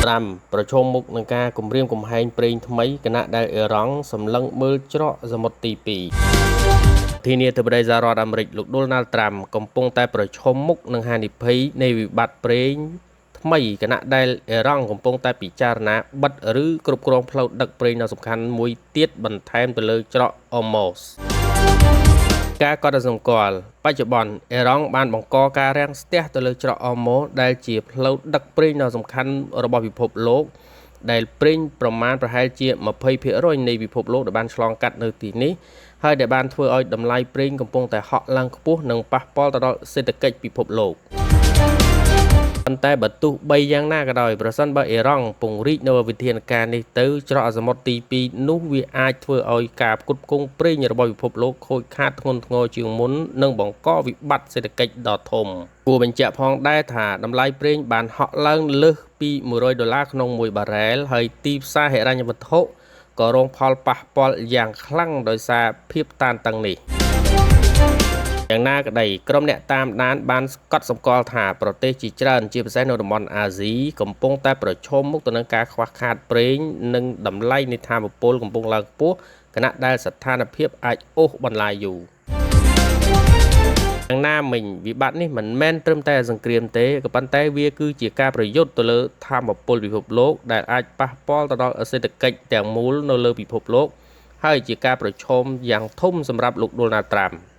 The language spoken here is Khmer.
ត្រាំប្រឈមមុខនឹងការគំរាមកំហែងប្រេងថ្មីខណៈដែលអ៊ីរ៉ង់សម្លឹងមើលច្រកសមុទ្រទី2។ ធានាធិបតីសហរដ្ឋអាមេរិកលោកដូណាល់ត្រាំកំពុងតែប្រឈមមុខនឹងហានិភ័យនៃវិបត្តិប្រេងថ្មីខណៈដែលអ៊ីរ៉ង់កំពុងតែពិចារណាបិទឬគ្រប់គ្រងផ្លូវដឹកប្រេងដ៏សំខាន់មួយទៀតបន្ថែមទៅលើច្រកអូម៉ូស។ ការកត់សម្គាល់បច្ចុប្បន្នអ៊ីរ៉ង់បានបង្កការរាំងស្ទះទៅលើច្រកអូម៉ូដែលជាផ្លូវដឹកប្រេងដ៏សំខាន់របស់ពិភពលោកដែលប្រេងប្រមាណប្រហែលជា20%នៃពិភពលោកដែលបានឆ្លងកាត់នៅទីនេះហើយដែលបានធ្វើឲ្យតម្លៃប្រេងកំពុងតែហក់ឡើងខ្ពស់និងប៉ះពាល់ទៅដល់សេដ្ឋកិច្ចពិភពលោក។ ប៉ុន្តែបើទោះបីយ៉ាងណាក៏ដោយប្រសិនបើអ៊ីរ៉ង់ពង្រីកនៅវិធានការនេះទៅច្រកសមុទ្រទី2នោះវាអាចធ្វើឲ្យការផ្គត់ផ្គង់ប្រេងរបស់ពិភពលោកខូចខាតធ្ងន់ធ្ងរជាងមុននិងបង្កវិបត្តិសេដ្ឋកិច្ចដ៏ធំ។ គួរបញ្ជាក់ផងដែរថាតម្លៃប្រេងបានហក់ឡើងលើសពី100ដុល្លារក្នុង1បារ៉ែលហើយទីផ្សារហិរញ្ញវត្ថុក៏រងផលប៉ះពាល់យ៉ាងខ្លាំងដោយសារភាពតានតឹងនេះ។ យ៉ាងណាក្តីក្រុមអ្នកតាមដានបានកត់សម្គាល់ថាប្រទេសជាច្រើនជាពិសេសនៅតំបន់អាស៊ីកំពុងតែប្រឈមមុខទៅនឹងការខ្វះខាតប្រេងនិងតម្លៃនៃថាមពលកំពុងឡើងខ្ពស់ខណៈដែលស្ថានភាពអាចអូសបន្លាយយូរ។ យ៉ាងណាមិញវិបត្តិនេះមិនមែនត្រឹមតែសង្គ្រាមទេក៏ប៉ុន្តែវាគឺជាការប្រយុទ្ធទៅលើធមពលពិភពលោកដែលអាចប៉ះពាល់ទៅដល់សេដ្ឋកិច្ចទាំងមូលនៅលើពិភពលោកហើយជាការប្រឈមយ៉ាងធំសម្រាប់លោកដូណាល់ត្រាំ។